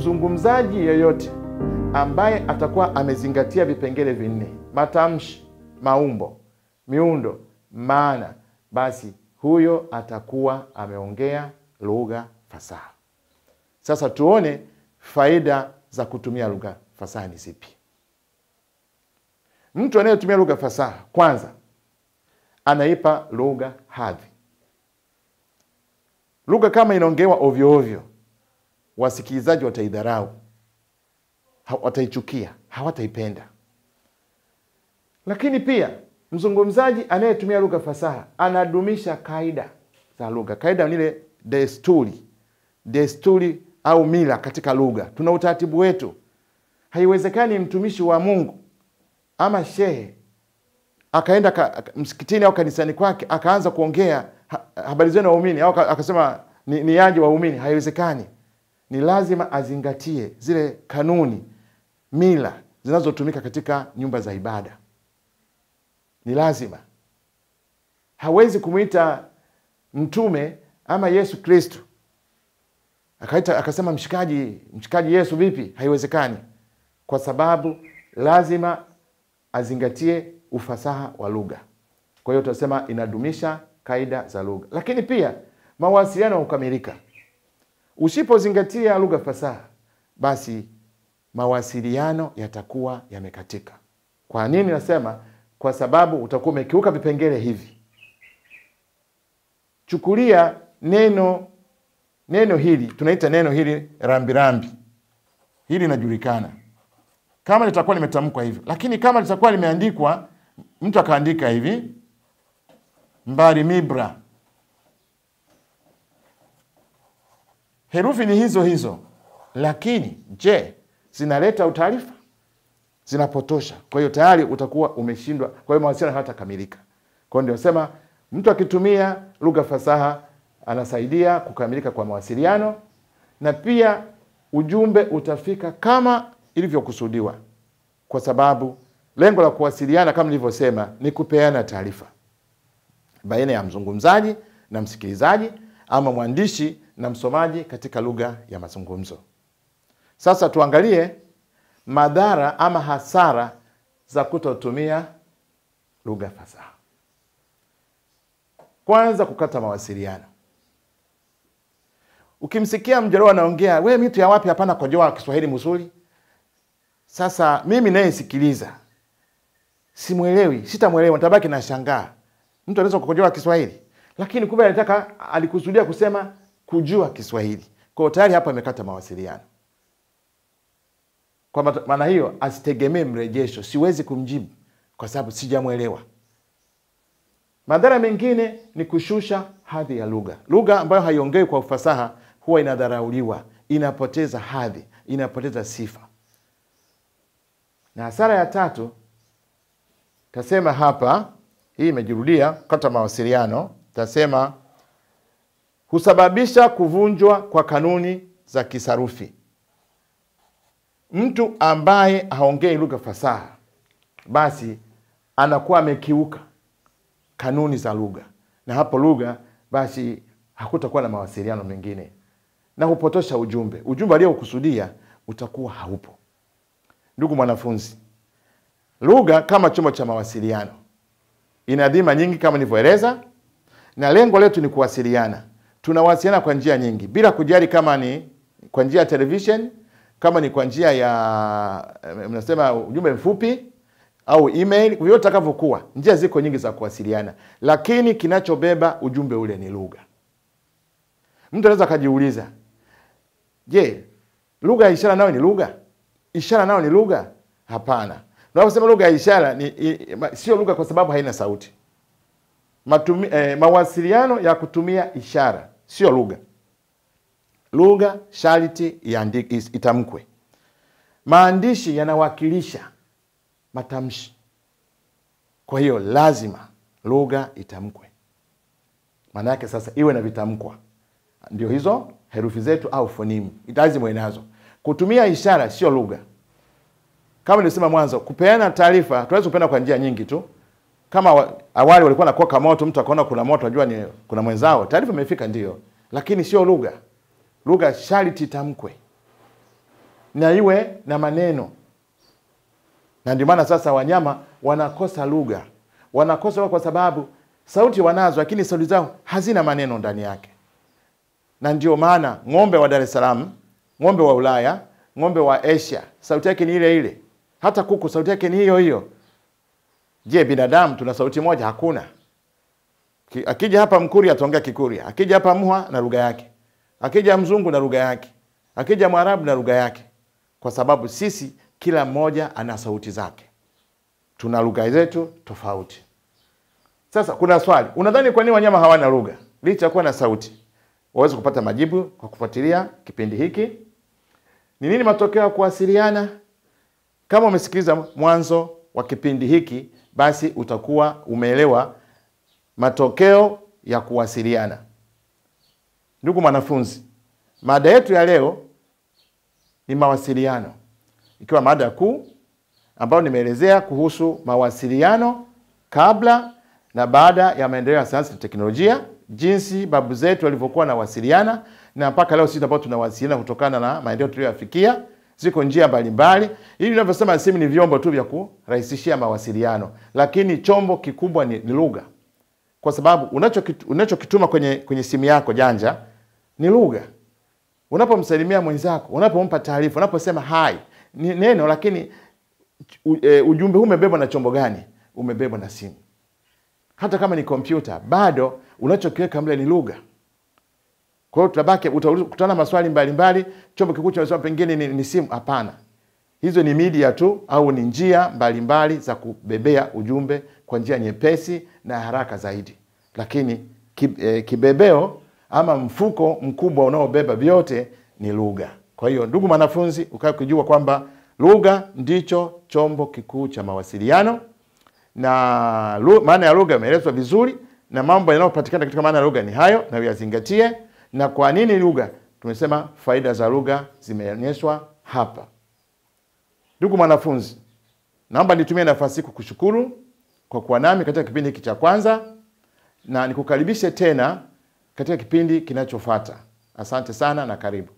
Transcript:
Mzungumzaji yeyote ambaye atakuwa amezingatia vipengele vinne: matamshi, maumbo, miundo, maana, basi huyo atakuwa ameongea lugha fasaha. Sasa tuone faida za kutumia lugha fasaha ni zipi. Mtu anayetumia lugha fasaha, kwanza anaipa lugha hadhi. Lugha kama inaongewa ovyo ovyo, wasikilizaji wataidharau, wataichukia, hawataipenda. Lakini pia mzungumzaji anayetumia lugha fasaha anadumisha kaida za lugha. Kaida ni ile desturi au mila katika lugha. Tuna utaratibu wetu. Haiwezekani mtumishi wa Mungu ama shehe akaenda msikitini au kanisani kwake akaanza kuongea habari zenu waumini, au akasema ni aje waumini. Haiwezekani. Ni lazima azingatie zile kanuni, mila zinazotumika katika nyumba za ibada. Ni lazima. Hawezi kumuita mtume ama Yesu Kristo akaita akasema mshikaji Yesu vipi? Haiwezekani. Kwa sababu lazima azingatie ufasaha wa lugha. Kwa hiyo tunasema inadumisha kaida za lugha. Lakini pia mawasiliano hukamilika. Usipozingatia lugha fasaha, basi mawasiliano yatakuwa yamekatika. Kwa nini nasema? Kwa sababu utakuwa umekiuka vipengele hivi. Chukulia neno hili, tunaita neno hili rambirambi. Hili linajulikana. Kama litakuwa limetamkwa hivi, lakini kama litakuwa limeandikwa, mtu akaandika hivi, mbari mibra, herufi ni hizo hizo, lakini je, zinaleta utaarifa? Zinapotosha. Kwa hiyo tayari utakuwa umeshindwa. Kwa hiyo mawasiliano hayatakamilika. Kwa hiyo ndio sema mtu akitumia lugha fasaha anasaidia kukamilika kwa mawasiliano, na pia ujumbe utafika kama ilivyokusudiwa. Kwa sababu lengo la kuwasiliana kama nilivyosema ni kupeana taarifa baina ya mzungumzaji na msikilizaji, ama mwandishi na msomaji katika lugha ya mazungumzo. Sasa tuangalie madhara ama hasara za kutotumia lugha fasaha. Kwanza, kukata mawasiliano. Ukimsikia Mjaluo anaongea, we mtu ya wapi, hapana kojoa Kiswahili mzuri. Sasa mimi naye sikiliza, simuelewi, sitamuelewa, nitabaki na shangaa. Mtu anaweza kukojoa Kiswahili, lakini kumbe alikusudia kusema kujua Kiswahili. Kwa hiyo tayari hapa amekata mawasiliano. Kwa maana hiyo asitegemee mrejesho, siwezi kumjibu kwa sababu sijamuelewa. Madhara mengine ni kushusha hadhi ya lugha. Lugha ambayo haiongei kwa ufasaha huwa inadharauliwa, inapoteza hadhi, inapoteza sifa. Na hasara ya tatu tasema hapa, hii imejirudia, kata mawasiliano, tasema husababisha kuvunjwa kwa kanuni za kisarufi. Mtu ambaye haongei lugha fasaha, basi anakuwa amekiuka kanuni za lugha, na hapo lugha basi hakutakuwa na mawasiliano mengine, na hupotosha ujumbe. Ujumbe aliokusudia utakuwa haupo. Ndugu mwanafunzi, lugha kama chombo cha mawasiliano ina dhima nyingi kama nilivyoeleza, na lengo letu ni kuwasiliana. Tunawasiliana kwa njia nyingi bila kujali kama ni kwa njia ya television, kama ni kwa njia ya mnasema ujumbe mfupi au email, vyovyote itakavyokuwa, njia ziko nyingi za kuwasiliana, lakini kinachobeba ujumbe ule ni lugha. Mtu anaweza kujiuliza, je, lugha ya ishara nayo ni lugha? Ishara nayo ni lugha? Hapana. Tunaposema lugha ya ishara ni sio lugha kwa sababu haina sauti. Mawasiliano ya kutumia ishara sio lugha. Lugha sharti itamkwe. Maandishi yanawakilisha matamshi. Kwa hiyo lazima lugha itamkwe. Maana yake sasa iwe na vitamkwa. Ndio hizo herufi zetu au fonimu. Lazima inazo. Kutumia ishara sio lugha. Kama nilisema mwanzo, kupeana taarifa tunaweza kupeana kwa njia nyingi tu. Kama awali walikuwa nakoka moto, mtu akaona kuna moto anajua ni kuna mwenzao, taarifa imefika ndio, lakini sio lugha. Lugha sharti itamkwe. na iwe na maneno. Na ndio maana sasa wanyama wanakosa lugha. Wanakosa kwa sababu sauti wanazo, lakini sauti zao hazina maneno ndani yake. Na ndio maana ng'ombe wa Dar es Salaam, ng'ombe wa Ulaya, ng'ombe wa Asia, sauti yake ni ile ile. Hata kuku sauti yake ni hiyo hiyo. Je, binadamu tuna sauti moja? Hakuna. Akija hapa Mkuria ataongea Kikuria, akija hapa Mha na lugha yake, akija Mzungu na lugha yake, akija Mwarabu na lugha yake. Kwa sababu sisi kila mmoja ana sauti zake. Tuna lugha zetu tofauti. Sasa kuna swali, unadhani kwa nini wanyama hawana lugha licha kuwa na sauti? Waweza kupata majibu kwa kufuatilia kipindi hiki. Ni nini matokeo ya kuwasiliana? Kama umesikiliza mwanzo wa kipindi hiki, basi utakuwa umeelewa matokeo ya kuwasiliana. Ndugu mwanafunzi, mada yetu ya leo ni mawasiliano, ikiwa mada kuu ambayo nimeelezea kuhusu mawasiliano kabla na baada ya maendeleo ya sayansi na teknolojia, jinsi babu zetu walivyokuwa nawasiliana na mpaka leo sisi ambao tunawasiliana kutokana na maendeleo tuliyoyafikia. Ziko njia mbalimbali. Hivi ninavyosema, simu ni vyombo tu vya kurahisishia mawasiliano, lakini chombo kikubwa ni lugha. Kwa sababu unachokituma kwenye simu yako janja ni lugha. Unapomsalimia mwenzako, unapompa taarifa, unaposema hi, ni neno, lakini ujumbe huu umebebwa na chombo gani? Umebebwa na simu. Hata kama ni kompyuta, bado unachokiweka mle ni lugha. Kwa hiyo tutabaki utakutana maswali mbalimbali, chombo kikuu cha mawasiliano pengine ni simu. Hapana. Hizo ni media tu au ni njia mbalimbali za kubebea ujumbe kwa njia nyepesi na haraka zaidi. Lakini kibebeo ama mfuko mkubwa unaobeba vyote ni lugha. Kwa hiyo ndugu mwanafunzi, ukae ukijua kwamba lugha ndicho chombo kikuu cha mawasiliano, na maana ya lugha imeelezwa vizuri, na mambo yanayopatikana katika maana ya lugha ni hayo, na uyazingatie. Na kwa nini lugha? Tumesema faida za lugha zimeonyeshwa hapa. Ndugu mwanafunzi, naomba nitumie nafasi kukushukuru kwa kuwa nami katika kipindi hiki cha kwanza, na nikukaribishe tena katika kipindi kinachofuata. Asante sana na karibu.